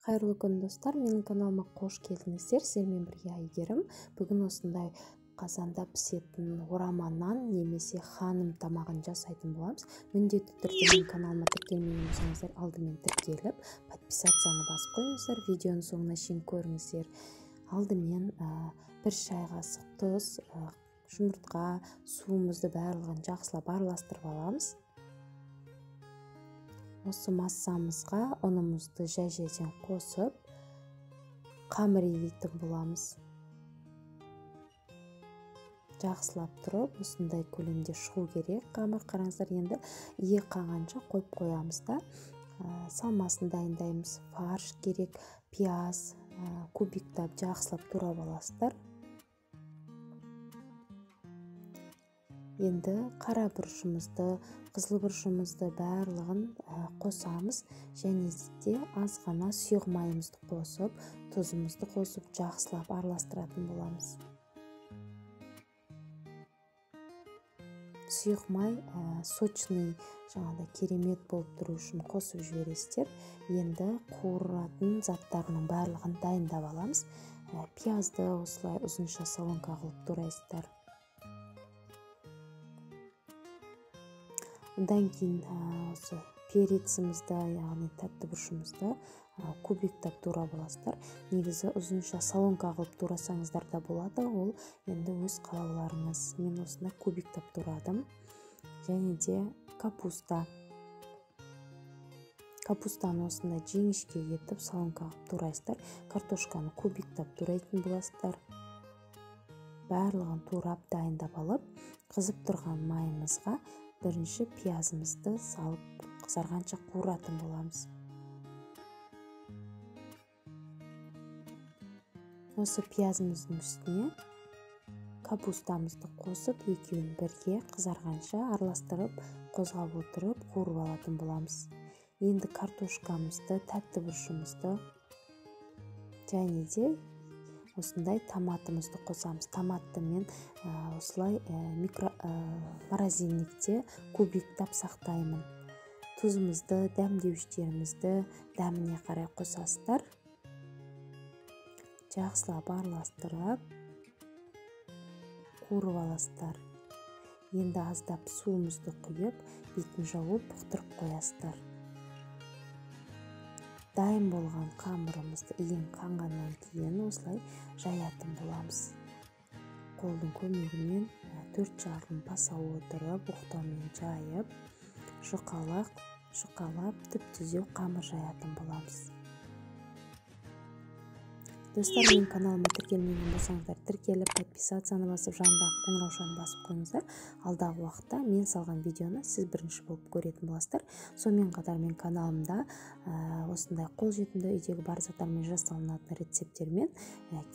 Қайырлы күн, достар! Менің каналыма қош келдіңіздер. Сіздермен бірге Әйгерім. Бүгін осындай қазанда пісетін орама нан немесе ханым тамағын жасайтын боламыз. Міндетті түрде менің каналыма тіркелмеген болсаңыздар, алдымен тіркеліп, подписацияны басып қойыңыздар, видеоның соңына шейін көріңіздер. Алдымен бір шай қасық тұз, жұмыртқа, суымызды барлығын жақсылап араластырып аламыз. Осы массамызға ұнымызды жай-жайдан қосып, қамыр илейтін боламыз. Жақсылап тұрып, осындай көлемде шығу керек қамыр. Қараңыздар, енді иек қанғанша қойып қоямыз да, салмасын дайындаймыз. Фарш керек, пияз, кубиктап жақсылап турап аласыздар. Енді қара бұрышымызды, қызыл бұрышымызды барлығын қосамыз. Және де аз ғана сұйық майымызды қосып, тұзымызды қосып, жақсылап араластыратын боламыз. Сұйық май сочный, жаңағыдай керемет болып тұру үшін қосып жібересіздер. Енді қуыратын заттарының барлығын дайындап аламыз. Пиязды осылай ұзынша солонка қылып турайсыздар. Одан кейін осы перецімізді, яғни тәтті бұрышымызды кубиктап турап аласыздар. Негізі ұзынша солонка қылып турасаңыздар да болады, ол енді өз қалауларыңыз. Мен осыны кубиктап турадым. Және де капуста. Капустаны осындай жіңішке етіп солонка қылып турайсыздар. Картошканы кубиктап турайтын боласыздар. Барлығын турап дайындап алып, қызып тұрған майымызға бірінші пиязымызды салып, қызарғанша қуыратын боламыз. Осы пиязымыздың үстіне капустамызды қосып, екеуін бірге қызарғанша араластырып, қозғап отырып қуырып алатын боламыз. Енді картошкамызды, тәтті бұрышымызды және де осындай томатымызды қосамыз. Томатты мен осылай морозильникте кубиктап сақтаймын. Тұзымызды, дәмдеуіштерімізді дәміне қарай қосасыздар. Жақсылап араластырып, қуырып аласыздар. Енді аздап суымызды құйып, бетін жауып, бұқтырып қоясыздар. Дайын болған қамырымызды иін қанғаннан кейін осылай жаятын боламыз. Қолдың көмегімен төрт жағын баса отырып, оқтаумен жайып, жұқалап, түп-түзу қамыр жаятын боламыз. Достар, менің каналыма тіркелмеген болсаңыздар, тіркеліп, подписацияны басып, жанындағы қоңыраушаны басып қойыңыздар. Алдағы уақытта мен салған видеоны сіз бірінші болып көретін боласыздар. Сонымен қатар мен каналымда осындай қолжетімді үйдегі бар заттармен жасалынатын рецепттермен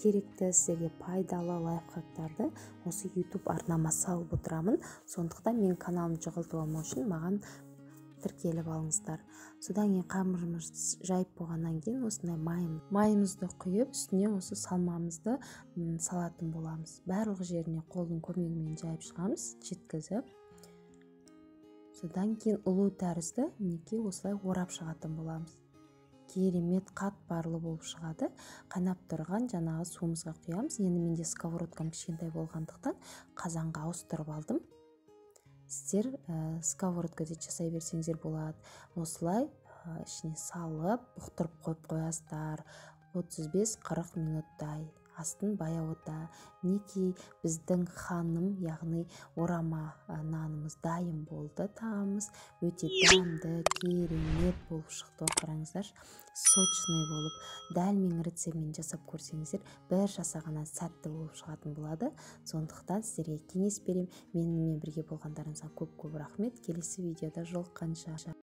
керекті, сіздерге пайдалы лайфхактарды осы YouTube арнама салып отырамын. Сондықтан мен каналымды жоғалтып алмау үшін маған тіркеліп алыңыздар. Содан кейін қамырымыз жайып болғаннан кейін осындай майымызды құйып, үстіне осы салмамызды салатын боламыз. Барлық жеріне қолдың көмегімен жайып шығамыз, жеткізіп. Содан кейін ұлу тәрізді мінекей осылай орап шығатын боламыз. Керемет қатпарлы болып шығады. Қайнап тұрған жаңағы суымызға құямыз. Енді менде сковородкам кішкентай болғандықтан қазанға ауыстырып алдым. Сіздер сковородкада жасай берсеңіздер болады. Осылай ішіне салып, бұқтырып қойып қоясыздар. 35-40 минуттай. Астын баяу отта. Мінекей біздің ханым, яғни орама нанымыз дайын болды. Тағамыз өте дәмді, керемет болып шықты. Қараңыздар, сочный болып. Дәл менің рецептіммен жасап көрсеңіздер, бір жасағаннан сәтті болып шығатын болады. Сондықтан сіздерге кеңес беремін. Менімен бірге болғандарыңызға көп-көп рахмет. Келесі видеода жолыққанша.